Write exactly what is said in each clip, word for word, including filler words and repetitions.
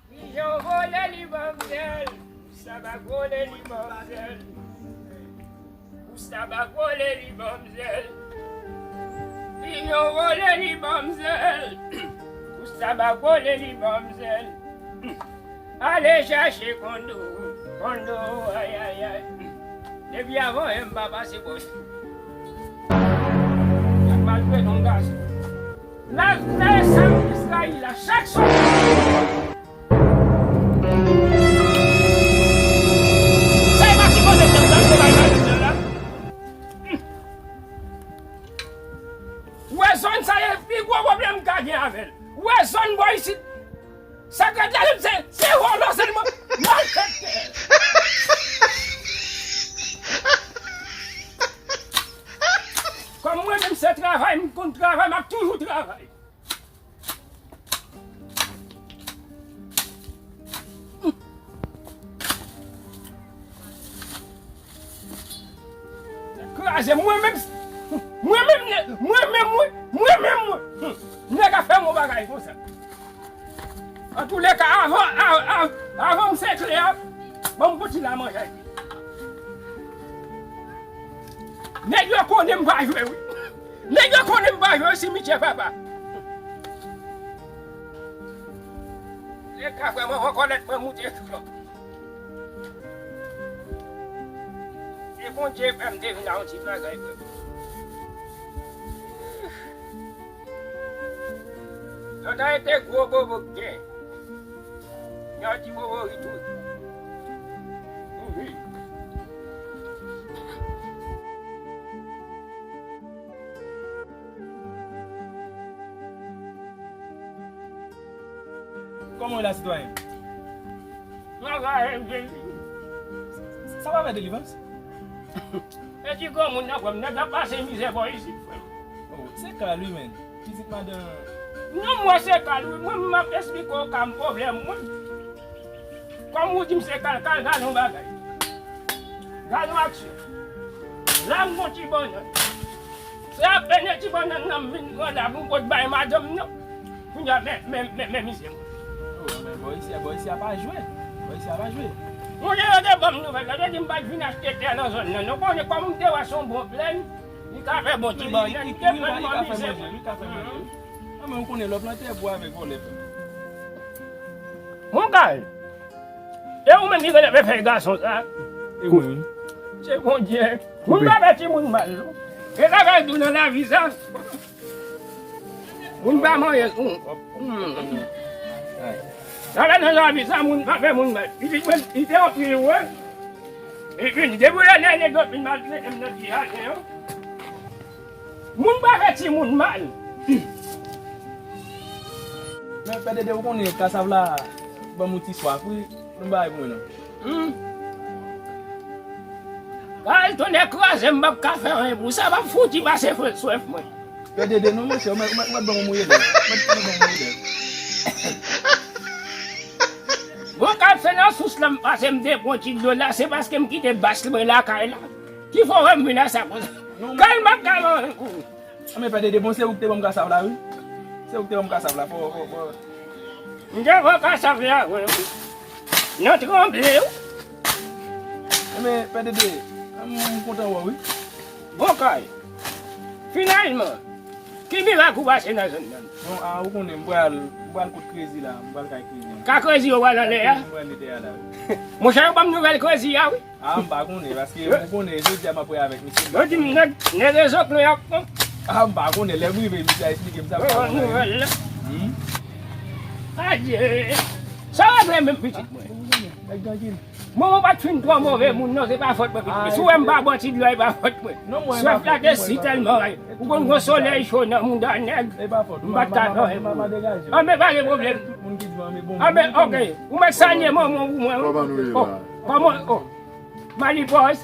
Pijan vole li manmzèl, Gustave vole li manmzèl. Gustave vole li manmzèl. Pijan vole li manmzèl, Gustave vole li manmzèl. Ale chèche kondo, kondo, ay, ay, ay. Depi avan, m pa pase bò. Y ap maltrete yon gason. Nan, nan sa Israyèl la, chak sòti. Sa e pa ti koze k ap gade bay Malis la. Ou wè zòn sa e pi gwo pwoblèm m ka gen avè l. Ou wè zòn bò isit. Sa k ret la, se, se vòlò sèlman. Malfektè. Kòm mwen menm se travay, m konn travay, m ap toujou travay. Kraze mwen menm, mwen menm, mwen menm, mwen, mwen menm, mwen. Nèg ap fè m yon bagay konsa. Antouleka, avan, a- a- avan m sekle a, ban m fouti la manje. Nèg yo konnen m pa jwe, wi. Nèg yo konnen m pa jwe, simitye papa. Lè ka vrèman fè kòlèt mwen moute sou yo. Se Bondye fè m te vin a yon ti bagay, frè. Yo ta rete gwo bobo gen. Yon ti bobo ri tou. Wi. Kòman w ye la, sitwayen? Travay, Jezi. Sa pa fè delivrans? E ti granmoun nan, frè m, nèg la pase mizè bò isit, frè m. Oh, se kal wi, men. Pitit madan. Non, mwen se kal wi. Mwen, m ap esplike w ka m pwoblèm mwen. Kòm ou di m se kal, kal, gade yon bagay. Gade yon aksyon. La m gon ti bannann. Se apèn ti bannann nan m vin pran la pou m pot bay madanm nan. Kounye a, men, men, men, men mizè mwen. Oh, men bò isi a, bò isi a pa jwe. Bò isi a pa jwe. Moun yo te ban m nouvèl la, yo di m pa t vin achte tè nan zòn nan. Nou konnen kòm m te wè se yon bon plèn, li ka fè bon ti bannann, li te fè mwen mizè mwen. Li ka fè manje. Non, men ou konnen lè w plante bwa avèk vòlè. Mon kay. E ou menm ki genlè fè gason sa? E mwen wi. Se Bondye. Moun pa fè timoun mal, non. E sa fè di w nan lavi sa. Moun pa manyen sou yon kòb. Hmm. Sa fè nan lavi sa, moun pa fè moun mal. Pitit mwen, li te yon ti jwè. Epi, depi lè nèg yo fin maltrete m nan ti jaden an. Moun pa fè timoun mal. Men Pè Dede, ou konnen kasav la ban m yon ti swaf wi. Yon bagay pou mwen non. Hmm. Kay tonnè kraze m, m p ap ka fè anyen pou sa, m ap fouti pase fre- swèf mwen. Pè Dede, non monchè, ou mèt, ou mèt, ou mèt ban m yon mouye lè. Ou mèt, ou mèt ban m yon mouye lè. Bon, kay se nan sous la m pase, m te pran ti dlo la, se paske m kite bas mwen lakay la. Ki fè w wè m vin a sa konsa? Non, kay m ap ka nan yon kou. Anben Pè Dede, bon, se ou ki te ban m kasav la, wi. Se ou ki te ban m kasav la, fò, fò, fò. M te pran kasav la, wi. Nan tranble, wi. Anben Pè Dede, m kontan wè w, wi. Bon kay. Finalman, ki mirak ou pase nan zòn nan? Non, a, ou konnen, m pral, m pral kot Krezi la, m pral kay Krezi. Ka Krezi yo pral anlè a? M pral anlè a la, wi. Monchè, yo ban m nouvèl Krezi a, wi. A, m pa konnen, paske ou konnen, jodi a m ap wè avèk misye. Yo di m nèg, nèg rezo kle ap pran. A, m pa konnen, lè m rive, misye a esplike m sa, m pa konnen. Nouvèl la. Hmm? Adye. Sa regle menm pitit mwen. Nèg trankil. Mwen, mwen pa t fin twò move moun, non, se pa fòt mwen pitit mwen. Si w wè m pa bò ti dlo, e pa fòt mwen. Swèf la te si tèlman, ou konn gon solèy cho nan mouda nèg. M pa t ka fè anyen pou ou. Anben, pa gen pwoblèm. Anben, oke. Ou mèt salye manman w pou mwen, wi. Kòman nou ye la? Kòman, oh. Malipòz.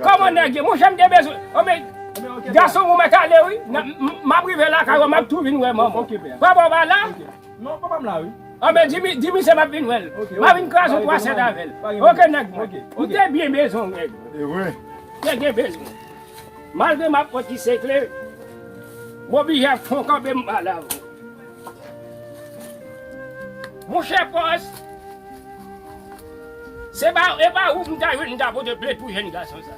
Kòman nèg ye? Monchè, m te bezwen. Anben, gason, ou mèt ale, wi. M ap rive lakay ou, m ap tou vin wè manman w. Papa w pa la? Non, papa m la, wi. Anben, di mi, di misye m ap vin wè l. M a vin kraze yon twa sèt avè l. Oke, nèg mwen. M te byen bezwen w, nèg. M te byen bezwen w. Malgre m ap pran ti sekle, m oblije ap fon kanpe m pale avè w. Monchè Pòs, se pa, e pa ou m ta jwenn m ta pote plent pou jèn gason sa.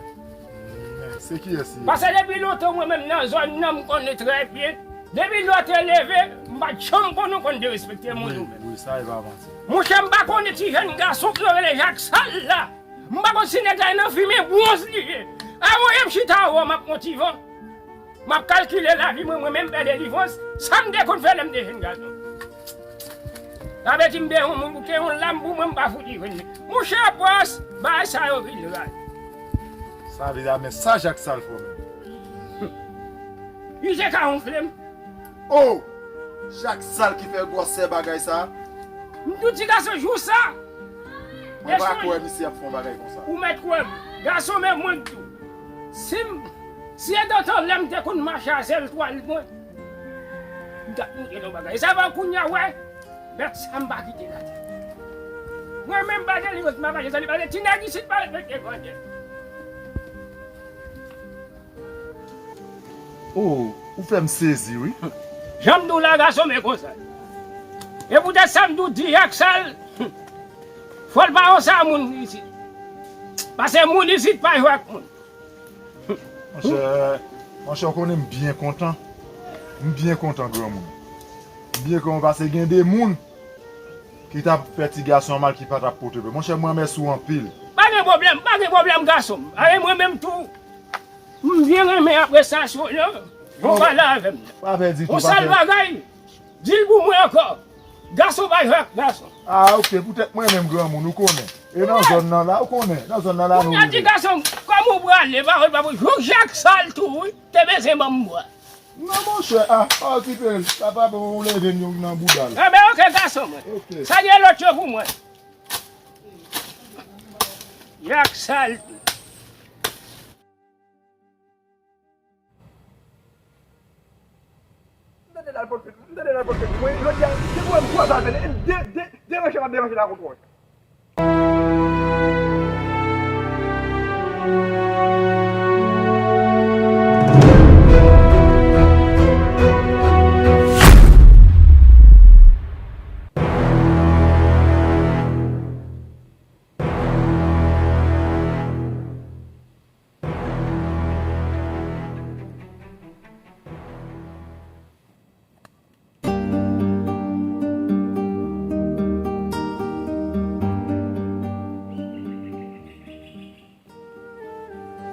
Men, se kiyès li ye? Paske depi lontan mwen menm nan zòn nan m konnen trè byen. Depi lè w te leve, m pa t janm konnen w konn derespekte moun ou menm. Wi, wi, sa e pa manti. Monchè, m pa konnen ti jèn gason ki yo rele Jak Sal la. M pa konn si nèg la nan fimen bwonz li ye. Avan yè m chita avan m ap pran ti van. M ap kalkile lavi mwen, mwen menm pè delivrans, sa m te konn fè lè m te jèn gason. Sa vle di m te yon moun pou te yon lam pou mwen, m pa fouti jwenn li. Monchè Pòs, bagay sa yo vin raz. Sa vle di a, men sa Jak Sal fè w menm. Li te ka wonfle m. Oh! Jak Sal ki fè gwosè bagay sa. M tou ti gason jou sa. Mwen pa kwè misye ap fè yon bagay konsa. Ou mèt kwè m. Gason men mwen tou. Si m, si e dantan lè m te konn mache a sèl twal mwen, m t ap monte nan bagay. Sa fè kounye a, wè, bèt sa m pa kite l atè. Mwen menm pa delivrans m ap mache san li pase. Ti nèg isit pa respekte grandè. Oh, ou fè m sezi, wi. Jan m di w la, gason men konsa. E poutèt sa m tou di Jak Sal, fò l pa yon sa moun isit. Paske moun isit pa jwe ak moun. Monchè, monchè, ou konnen m byen kontan. M byen kontan, granmoun. M byen kontan paske gen de moun ki t ap fè ti gason an mal, ki pa t ap pote plent. Monchè, mwen renmèsye w anpil. Pa gen pwoblèm, pa gen pwoblèm, gason m. Ayen mwen menm tou, m byen renmen aprestasyon w lan. Bon, pale avè m. Pa pè ditou, yon sèl bagay, di l pou mwen ankò. Gason pa jwe ak gason. Ah, ok, poutèt mwen menm granmoun, ou konnen. E nan zòn nan la, ou konnen, nan zòn nan la nou rive. Kounye a ti gason, kòman ou prale, pawòl pa pou, jouk Jak Sal tou, wi, te bezwen ban m bwa. Non, monchè, ah, pa okipe l. Sa pa bon, ou leve m yon nan bouda l. Enben, ok, gason mwen. Ok. Salye lòt yo pou mwen. Jak Sal tou. M tande l al pote, m tande l al pote. Mwen, jodi a, se pou m kwaze avè l, e de, de, deranche m ap deranche l a kontwòl.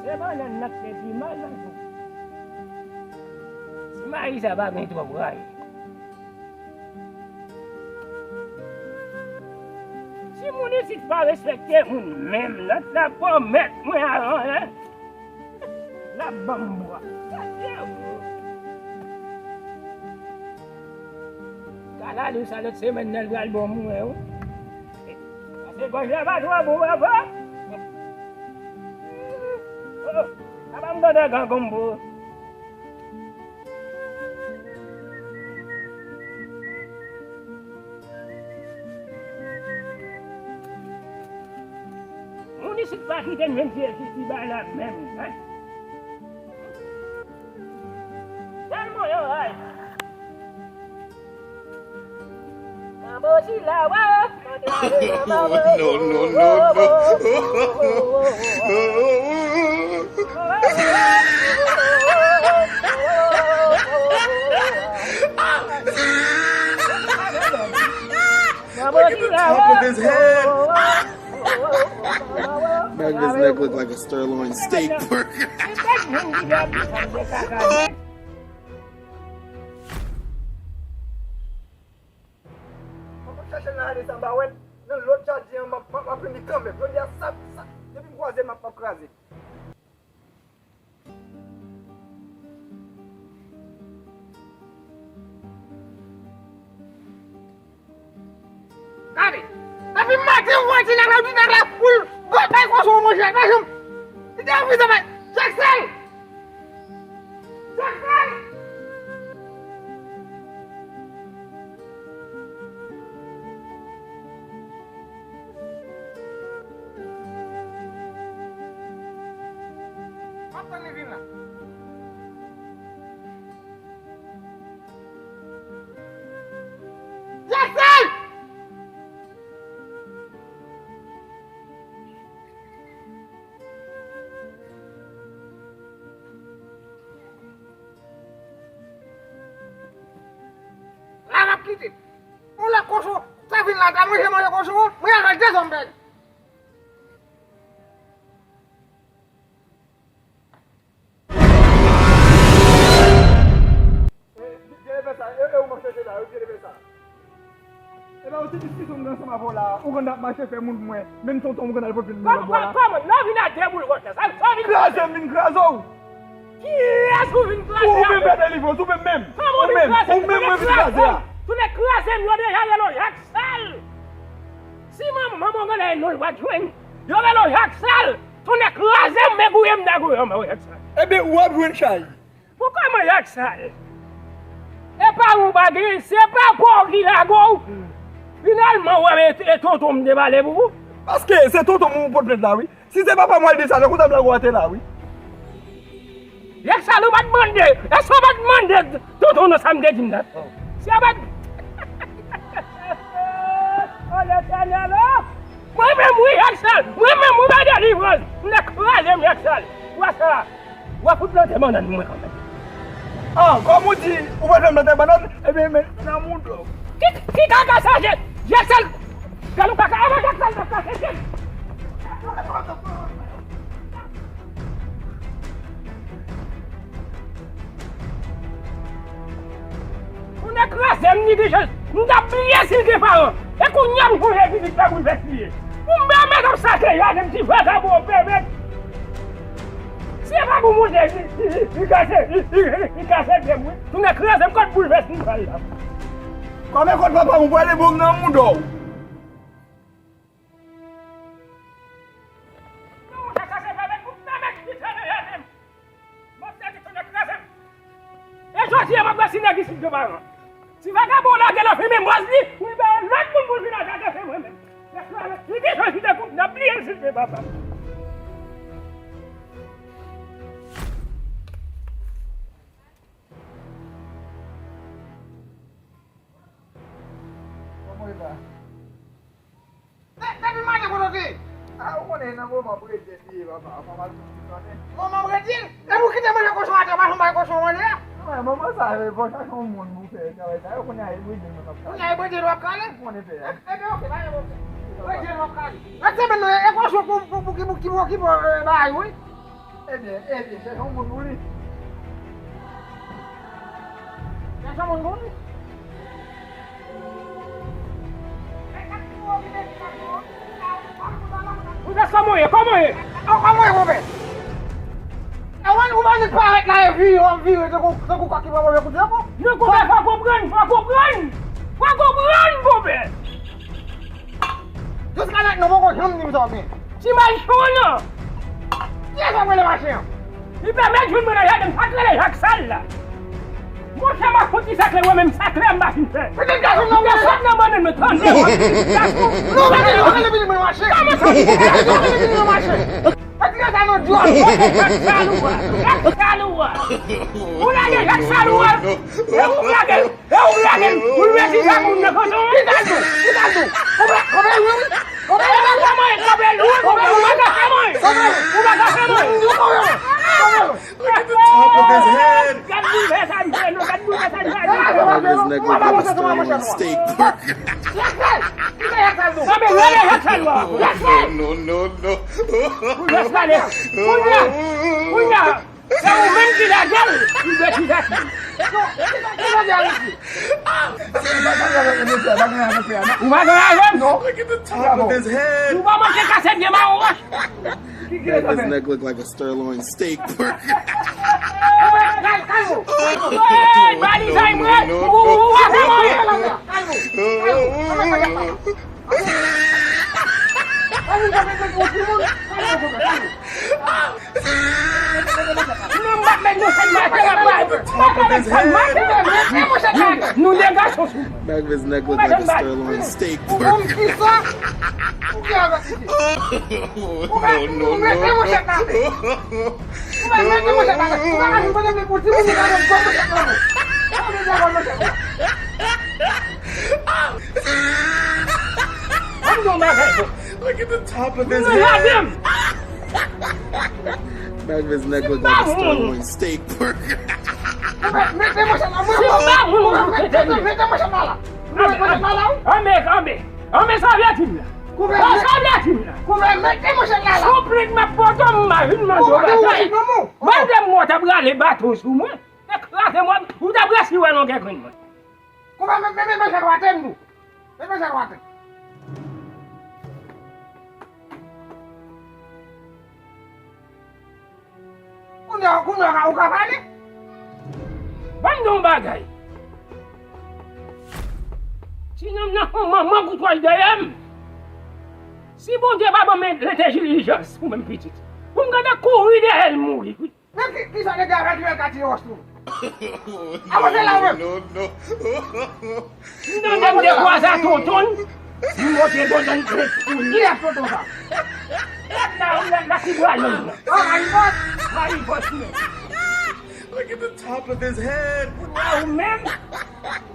Se bannann nan k te pi mal nan tou. Ti mayi sa pa gen twòp rayi. Si moun isit pa respekte moun menm, lòt la pwomèt mwen avan lè l ap ban m bwa. Gade w. Kalalou sa lòt semèn nan l pral bon mwen wi. Pase gòj la pa twò bon papa. Oh, apa m tande gangonbo. Moun isit pa kite n menm fye fiti bay la menm, hein. Tèlman yo ray. Manbo Sila, wa. No, no, no, no. Manbo Sila, wa. Man, this neck look like a sirloin steak burger. Mwen konn chache nan ane sa m pa wè l. Nan lòt jaden an, m ap, m ap, m ap jwenn li kanmenm. Jodi a, sa, sa, depi m kwaze l, m ap, m ap kraze. Gade, depi maten ou wè ti nèg la, ou di nèg la foul, gwo bay kochon monchè, pa janm. Li te anvi sa bay. Jaksèl! Jaksèl! M ap tann li vin la. Jaksèl! Yon lòt kochon, sa vin la, ta manje manje kochon an, mwen avèk de zòm bèl. E, Dye fè sa, e, e, ou m ap chèche la, e, Dye fè sa. E la, ou ti diskisyon m gen ansanm avè w la, ou konn ap mache fè moun pou mwen, menm tonton m konn al pote l nan lòt bò la. Kòman, kòman, lè w vin a de boul wòch la, sa, sa w vin kraze m, vin kraze w. Kiyès ou vin kraze avè? Ou menm pè delivrans, ou menm menm. Kòman ou vin kraze m? Ou menm mwen vin kraze a. Tounen kraze m, yo deja rele w Jak Sal. Si manman, manman w genlè non l pa t jwenn. Yo rele w Jak Sal. Tounen kraze m, men gouye m ta gouye w, men w Jak Sal. Ebyen, w ap jwenn chay. Pou kòman Jak Sal? E pa ou pa gen, se papa w ki lage w. Finalman, w wè, e, e tonton m te pale pou ou. Paske se tonton m ou pot plent la, wi. Si se papa m w al di sa, nan kontan blag ou a te la, wi. Jak Sal, ou pa t mande, èske w pa t mande tonton nan sa m te di m nan? Si w pa t. O Letènèl, o! Mwen menm, wi, Jak Sal! Mwen menm, wi, bay delivrans! M te kraze m, Jak Sal! Ou wè sa? W ap fout plante bannann pou mwen kanmenm. Ah, kòm ou di, ou pral fè m plante bannann, ebyen, men, nan mouda w. Ki, ki kaka sa, Je-, Jaksèl? Gade yon kaka, avan Jaksèl t ap kase tèt. Moun nan kraze m, neglijans. M t ap bliye si l gen paran. E kounye a m sonje pitit la boulvès li ye. Ou menm mèt ap sakle jade m ti vagabon pèmèt. Si e pa pou Bondye ki, ki, ki, ki kase, ki, ki, ki kase pye m wi. Tounen kraze m kot boulvès m pral la. Kòm e kot papa m ou prale bon m nan mouda w. Non, sa, sa se pèmèt pou pèmèt ki fè nan jade m. M ap fè di tounen kraze m. E jodi a, m ap wè si nèg isit gen paran. Si vagabon lage l anfen men bòz li, ou libere lòt moun pou l vin atake, se mwen menm. Li gen chans li te kout nan bliye l si l te papa. Kòman w ye la? Depi maten kote w te ye? A, ou konnen nan moman predi li ye, papa. Manman l tou ti konnen. Manman predi l? Epi w kite manje kochon atè, w pa janm bay kochon manje a? Wi, manman sa, e, bon, chache yon moun pou fè travay sa yo, kounye a, e bredi l mwen k ap kale. Kounye a, e bredi l w ap kale? Ou konnen fè a. E, ebyen, oke, pa gen pwoblèm. Bredi l w ap kale. Lòt semèn, nou, e kochon pou, pou, pou ki, pou ki, pou ki, pou, e, bay, wi. Ebyen, ebyen, chèche yon moun pou li. Chèche yon moun pou li. Ou se kòman w ye, kòman w ye? Kòman w ye, konpè? E w, ou pa vin parèt la e vire, w ap vire tankou, tankou kòk ki pran move kout zanfan. Non, konpè, fò w konprann, fò w konprann. Fò w konprann, konpè. Jiska mentnan, poko janm di m sa w gen. Ti machann nan! Kiyès w ap rele machann an? Li pèmèt jwenn mwen nan jaden m, sa k rele Jaksèl la. Monchè, m ap fouti sakle mwen menm, sakle m pa fin fè. Pitit gason m nan, ou sot nan bannann mwen, tande w, pitit gason. Non, pitit, ou rele pitit mwen machann. Kòman sa, pitit gason, ou rele pitit mwen machann? Pitit gason nan dyòl. Jaksèl ou a, Jaksèl ou a. Ou lage Jaksèl ou a. E ou lage l. E ou lage l, ou leve ti sa moun nan kote w. Ki sa l di w? Ki sa l di w? Konpè, konpè, wi, wi. Konpè, wi, wi. Konpè, wi, wi. Ou pa ka fè mwen. Konpè, wi. Ou pa ka fè mwen. Konpè, wi. Look at the top of his head. Gad boulvè sa m fè, non, gad boulvè sa m fè. Papa, monchè, monchè, monchè. Steak burger. Jaksèl! Ki sa Jaksèl di w? Konpè, rele Jaksèl ou a. Jaksèl! No, no, no, no. Boulvè sa ale. Kounye a, kounye a. Se ou menm ki lage l, ou dwe ki lage l. Ou pa gen avè m? Non. Ou pa manke kase byen mawon wòch. That this neck look like a sirloin steak burger. Hey, balizay mwen. Ou, ou, ou, ou pa fè mwen. Nou de gason sou. Back of his neck look like a sirloin steak burger. Ou menm ki sa? Ou ki avèk li? Ou menm, ou mete manchèt nan men. Ou menm mete manchèt nan men. Ou pa ka vin kote m pou di moun ki ka vin pran manchèt nan men. Ou deja pran manchèt nan men. An nou bagay. Look at the top of his head. Back of his neck look like a sirloin steak burger. Mete manchèt nan men. Mete manchèt nan men. Anbe, anbe, anbe, anbe, sa vle di m la? Sa vle di m la? Konpè, mete manchèt la la. Konpè, m ap pote m ma vin mande w bagay. Mande m mwen t ap rale baton sou mwen. Ekraze mwen, ou t ap resi wè longè grenn mwen. Konpè, mete manchèt ou atè m tou. Mete manchèt ou atè. Kounye a, kounye a, ou ka pale? Ban m di w yon bagay. Ti nonm nan fè manman koutwaj dèyè m. Si Bondye pa ban m lentèlijans pou menm pitit, pou m gentan kouri dèyè l mouri wi. Men ki, kisa nèg la fè ki fè l ka tiye wòch tou? Avanse la ou menm. M tande m dekwaze a tonton. M montre tonton ret pou li. Kiyès tonton sa? Gad la, ou la, la ki bwa yon nan. Ah, Marivòs. Marivòs men. Look at the top of his head. Ou menm.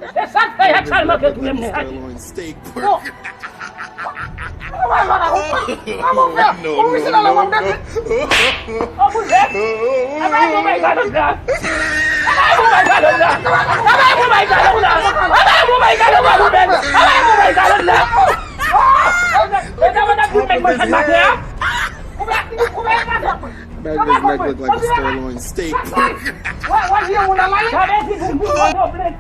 E sa k fè y ap sèlman ke touye m nan. Bon. Ou wè vagabon. Kòman w fè? Ou misye nan lè w ap mete. Ou boule. Aba yon bay kalòt la. Aba yon bay kalòt la. Aba yon bay kalòt la. Aba yon bay kalòt la, Ruben. Aba yon bay kalòt la. Mwen ta mwen ta pou met mwen chan maten an. That is neck look like a sirloin steak. Wè, wè, vye moun nan la. Sa vle di pou, pou, pou, pou,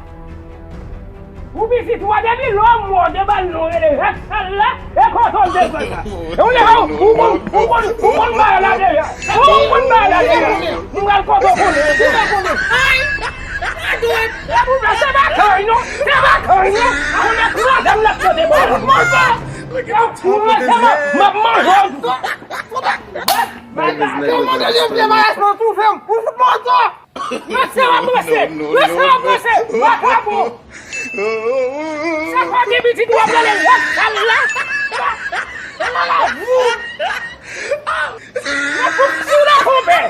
Ou pitit ou a depi lò mò de bal nou rele rèk sal la, e kote w te pran sa. E ou lè ou, ou konn, ou konn, ou konn bagay la deja. Ou konn bagay la deja. M pral kote w konnen. Ou pa konnen. Ay! E pou mwen, se pa kay non. Se pa kay non. Ou nan twa zam l ap pote bò. Ou wè se mwen, m ap manje w. That is neck look like a sirloin. Ou fout manje w. Lese w avanse! Lese w avanse! Vakabon! Sa pa gen pitit w ap rele lòt sal la? Ala la vou! Mwen pou fou la konpè!